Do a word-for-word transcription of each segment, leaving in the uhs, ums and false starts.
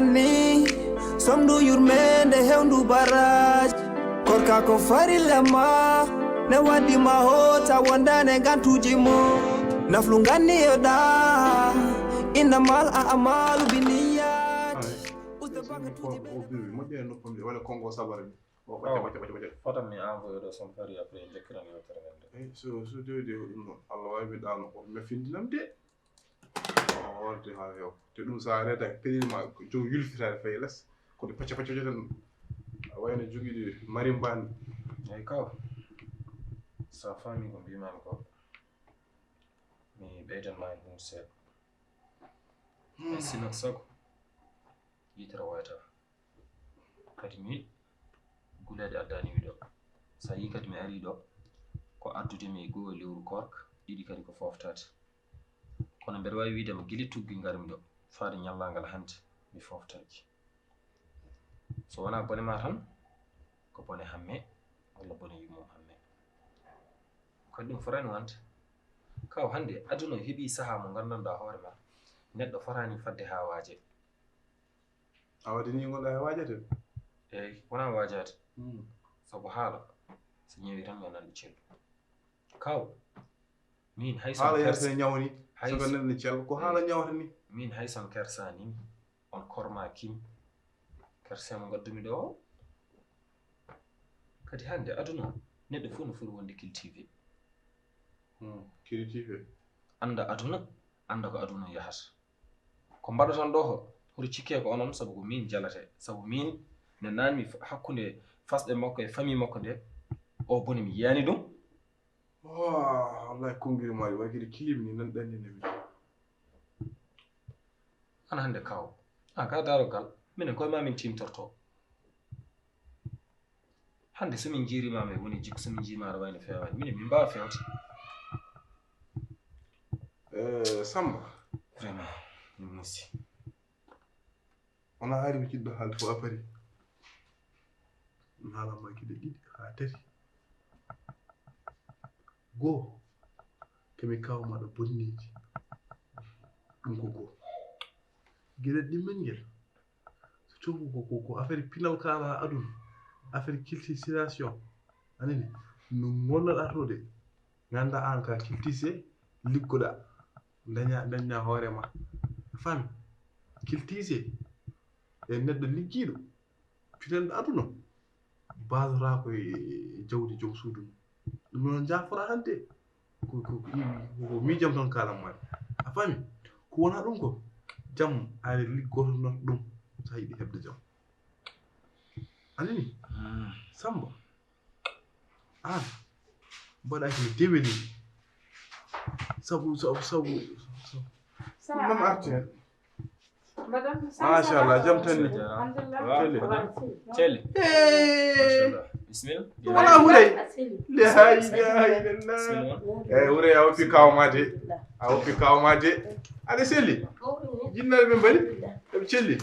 Ni somdu yurmende hewndu baraji. Korka ko farilla ma ne waddi ma hota wondane gantuji mu. Naflu ganni yoda. Innamal a'malu binniyat. Usta bakatuji be. Moƴƴo e noppam de wala kongo sabara ni. O ɓacca ɓacca ɓacca ɓacca. Fotam mi envoyé ɗo son pari après jekkiran yewtere men de. Eh, so so dewi dewi ɗum noon Allah wawi mi ɗano o nafindinam de. O warti ha hew te ɗum sa reta pelima ko jow yulfitade fay les. Ko ɗi pacca pacca pacca tan a wayno jogiɗi marimbani. Eyi kaw, sa faami ko mbimami ko, mi ɓeydanma hen hunde seeɗa. Hay sinno sago yitere woyata. Kadi mi guleyɗe addani mi ɗo. So a yii kadi mi arii ɗo, ko addude mi e goo e lewru koorka, ɗiɗi kadi ko fooftaade. Kono mbeɗa waawi wiide ma gila tuggi ngarmi ɗo, faade ñallaagal hannde mi fooftaaki. So wonaa bone ma tan, ko bone Hamme walla bone yummum Hamme. Kadi ɗum fotaani wonde. Kaw, hannde aduna o heɓii sahaa mo nganndanɗaa hoore ma, neɗɗo fotaani fadde haa waaje. A waɗi ni ngonɗaa e waajade? Eey, wonaa waajaade. Hmm. Sabu haala, so ñawi tan yo nanɗo cellu. Kaw, min hay son haala kers- yiyata ñawni, hay so ko son- nanɗo cellu, ko haala ñawata ni. Min hay son kersaani mi, on kormaaki mi. Kerse mo ngaddumi ɗo o. Kadi hannde aduna o, neɗɗo fof no foti wonde cultivé. Hmm, cultivé. Annda aduna, annda ko aduna o yahata. Ko mbaɗoton ɗo ko, hoto cikke ko onon, sabu ko min jalate. Sabu min, nde nanmi f-, hakkunde fasɗe makko e famille makko nde, o bone mi yiyani ɗum. Oh, wallahi konngiri maari, way kadi kilim ni nan ɗanni ne mi. An hannde kaw, an ka darogal, minen koye ma min timtorto. Hannde so min njiirima e woni jikku, so min njiima aɗa wayno feewaani, minen min mbaawa feewde. Eh, Samba. Vraiment, min musi. Wona haali ko jiɗɗo haalde fof a fari. Mi haalan ma gila ɗiɗi haa tati. Goo, ko mi kaw maɗa bonneeji. Ɗum ko goo. Gila ɗimmel ngel. So coofu ko, ko, ko affaire pinal kaala aduna. Affaire cultivisation. Anani, no ngonnoɗaa to de. Ngannda aan ka cultivisé, liggoɗaa. Daña, daña hoore ma. A faami? Cultivisé. E neɗɗo liggiiɗo. Pinal aduna. Baasata ko e jawdi joom suudu mum. Ɗum noon jaafora hannde. Ko, ko, ko, ko miijam tan kaalan maɗa. A faami? Ko wona ɗum ko, jam ari liggoto noon ɗum, so a yiɗi heɓde jam. Anani? Mm. Samba, aan, mbaɗaaki no deweli. Sabu, sabu, sabu, sabu. Ɗum noon arti heen. Machallah, jam tan ni. Alhamdulillah. Celli. Celli. Hey. Machallah. Bismillah. Ɗum wona Houreye. La ilaha illallah. Bismillah. Eh, Houreye, a woppi kaw ma de. A woppi kaw ma de. Aɗa selli. Jinnaɓe ɓe mbari. Ɓe celli.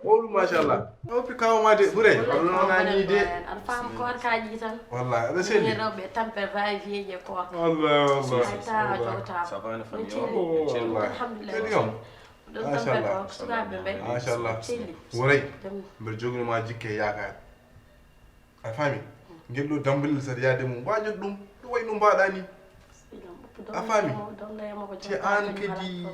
Mawɗum, machallah. A woppi kaw ma de, Houreye. Aɗa nana ni de. Aɗa faam koor kaji tan. Wallahi, aɗa selli. Rewɓe tampe va et vient je koor. Wallahi, wallahi. Ay ta jowta. Ça va, no famille o? Wallahi. Alhamdulillah. Kadi on. Ɗon tan machallah. Ko sukaaɓe ɓe. Machallah. Selli. Houreye, mbeɗa jogini ma jikke e yaakaare. A faami? Ngel ɗo dambalel saɗa yaade mum, waajan ɗum, ɗum wayi no mbaɗa ni. A faami? Te aan kadi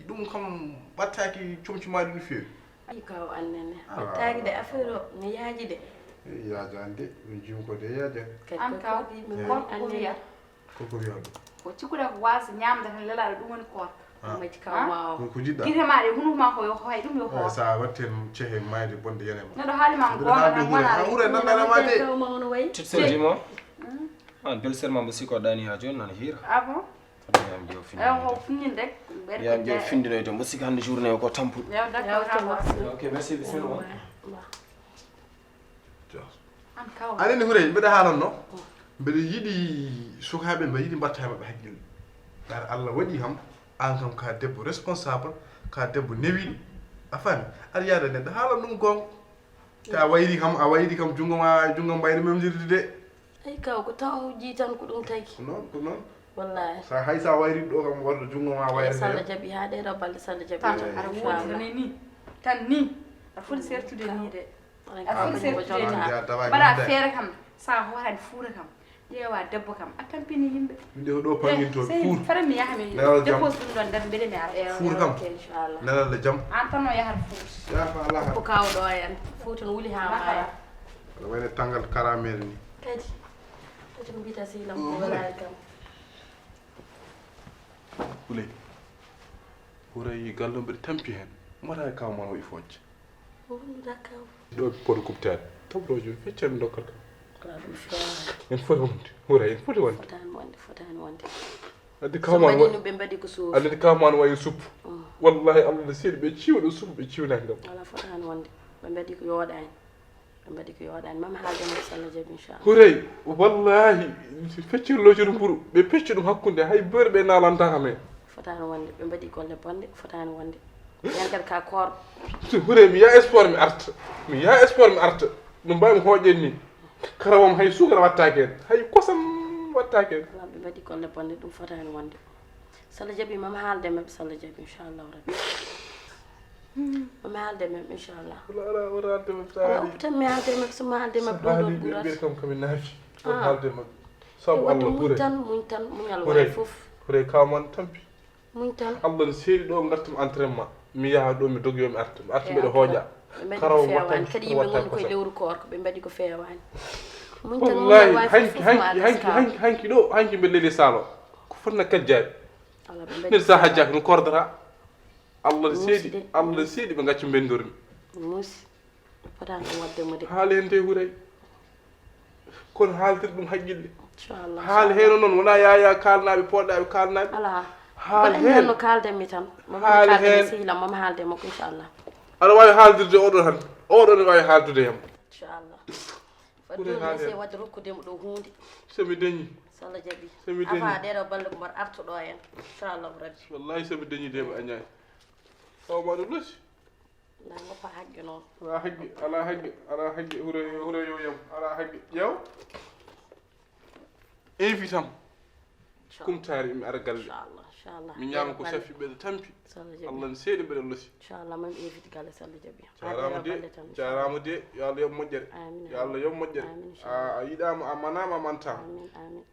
ɗum kam ɓattaaki comci ma ɗi no feewi. Ay kaw annene. Ah. Ɓattaaki de affaire o, mi yaaji de. Eh, yaajaani de, min jiwko de yaaja. An kaw, mi kon ko wiya. Koko wiya ɗum. Ko cikkuɗaa ko waasa ñaamde tan lelaaɗo, ɗum woni koorka. Ah. Majji kaw ma o. Ko, ko jiɗɗaa? Gite ma ɗe, hunuko ma ko yo hoy, ɗum yo hoy. Eh, sa watti heen cehe mayde bonde yene ma. Neɗɗo haali ma goonga tan wona. Houreye nanndana ma de. Kaw ma ono wayi. Tut sirdi mo. Mm. An belle-sœur ma mbo sikko ɗani ha jooni nana hiira. Ah bon? Fadde yam jew findinoyde. Eh, o findinde rek. Yam jew findinoyde mbo sikki hannde journée o ko tampuɗo. Yo, d'accord. Ok, merci, bismillah. Aɗa anndi Houreye, mbeɗa haalanno, mbeɗa yiɗi sukaaɓe, mbeɗa yiɗi mbaɗta e maɓɓe hakkille. Ar Allah waɗi kam, aan kam ka debbo responsable, ka debbo newiiɗo, a faami? Aɗa yaada neɗɗo, haalan ɗum goonga. Te a wayri kam, a wayri kam, junngo ma, junngo mbayri memdirde de. Ay kaw, ko taw jii tan ko ɗum tagi. Ko noon, ko noon. Wallahi. Sa hay sa wayri ɗo kam, wordo junngo ma wayre. Salla jaɓi haa ɗe ɗo balɗe Salla jaɓi. Tan, aɗa woodi tan ni. Tan ni. A foti sertude ni de. A foti sertude ni. Mbaɗa feere kam, sa hootani fuuta kam. Ƴeewa debbo kam, a tampini yimɓe. Min de ko ɗo pangintoo fuuta. Fara mi yaha mi dépose ɗum ɗon nder mbeɗe mi ara. Fuuta kam. Nelal e jam. An tan o yahata fuuta. Yaha fa Allah. Ko kaw ɗo en. Fuuta no wuli ha maaya. Aɗa wayno tangal karamel ni. Kadi. Kadi ko mbiyta si lam ko wala kam. Huley. Huray gallo mbeɗa tampi heen. Mbaɗa e kaw man o ifooje. Ɗo ɓe poti kuɓtaade. Tabroojo feccere dokkal kam. En foti wonde. Huray en foti wonde. Fotaani wonde, fotaani wonde. Addi kaw man wa- ɓe mbaɗi ko suufi. Addi kaw man wayi suppu. Wallahi Allah ne seedi ɓe ciwɗo suppu ɓe ciwnaaki kam. Wala fotaani wonde. Ɓe mbaɗi ko yooɗaani. Ɓe mbaɗi ko yooɗaani. Mami haalde mo so Allah jaɓi inchallah. Huray wallahi feccere loocere mburu ɓe pecci ɗum hakkunde hay beurre ɓe naalantaa kam heen. Fotaani wonde. Ɓe mbaɗi golle bonɗe. Fotaani wonde. Ɓen kadi ka koor. Huray mi yaha sport mi arta. Mi yaha sport mi arta. No mbaawmi hooƴen ni. Karawam hay suukara wattaake heen. Hay kosam wattaake heen. Ɓe mbaɗi golle bonɗe ɗum fotaani wonde. So Allah jaɓi mami haalde maɓɓe so Allah jaɓi inchallahu rabbi. Mami haalde maɓɓe inchallah. Wala ara wala haalde maɓɓe so haali. Tan mi haalde maɓɓe so mi haalde maɓɓe ɗum ɗon ɓurat. Kam kam naafi. Wala haalde maɓɓe. Sabu Allah muñ tan muñ tan muñal waɗi fof. Huray kaw man tampi. Muñ tan. Allah ne seedi ɗo ngartam entraînement. Mi yaha ɗo mi dogoyo mi arta. Mi arta mbeɗa hooƴa. Karaw watta kadi yimɓe ngoni koye lewru koor ko ɓe mbaɗi ko feewaani. Muñ tan muñal waɗi fof. Wallahi hanki hanki hanki ɗo hanki mbeɗa leli salo. Ko fotna kajjaaɓe. Nden sa hajjaki no kordata. Allah ne seedi Allah ne seedi ɓe gacca mbendormi. Musi. Fotaani ɗum waɗde mo de. Haali heen te Huray. Kono haaltir ɗum haqqille. Inchallah. Haali heen noon wona yaya kaalnaaɓe pooɗaaɓe kaalnaaɓe. Alaa. Haali heen no kaalden mi tan. Haali heen. Sehila mami haalde makko inchallah. Aɗa waawi haaldirde oɗo tan. Oɗo ne waawi haaldude yam. Inchallah. Fadde mi essaye waɗde rokkude mo ɗo huunde. So mi dañi. So Allah jaɓi. So mi dañi. Afa ɗeɗo balle ko mbaɗa artuɗo en. Inchallah rabbi. Wallahi so mi dañi de mi añaani. Taw ma ɗum losi. Nda ngoppa haqqe noon. Ala haqqe, ala haqqe, ala haqqe, hure hure yo yam, ala haqqe. Ƴeew. Invite am. Inchallah. Kumtaari mi ara galle. Inchallah, inchallah. Mi ñaama ko safi mbeɗa tampi. So Allah jaɓi. Allah ne seedi mbeɗa losi. Inchallah mami invite galle so Allah jaɓi. Jaaraama de. Jaaraama de. Yo Allah yoɓ moƴƴere. Amin. Yo Allah yoɓ moƴƴere. Amin inchallah. A yiɗaama a manaama a mantaama. Amin amin.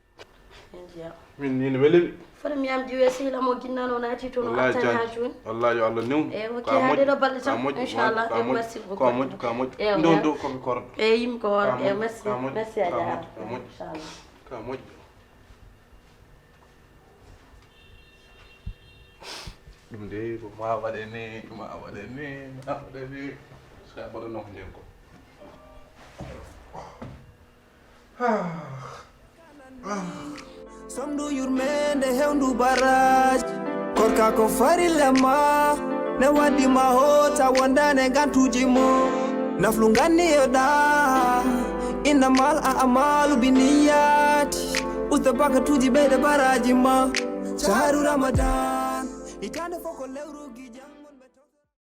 Min ni no weli mi. Foti mi yam jiwe sehila mo ginnano naati toon o attani ha jooni. Wallahi yo Allah newnu. Eyi ok ha ɗeɗo balɗe tan inchallah. Merci beaucoup. Ka moƴƴo ka moƴƴo. Eyi ndo ndo komi korɗo. Eyi yimmi ko hoore. Merci merci a jaaraama. Ka moƴƴo. Ɗum de ko ma waɗe ni ma waɗe ni ma waɗe ni. Sa mbaɗa noko nden ko. Somdu yurmende hewndu baraji. Korka ko farilla ma ne waddi ma hota wondane gantuji mo. Naflu ganni yoɗa. Innamal a amalu biniyati. Usta bakatuji ɓeyde baraji ma. Shahru ramadan. Itande foko lewru.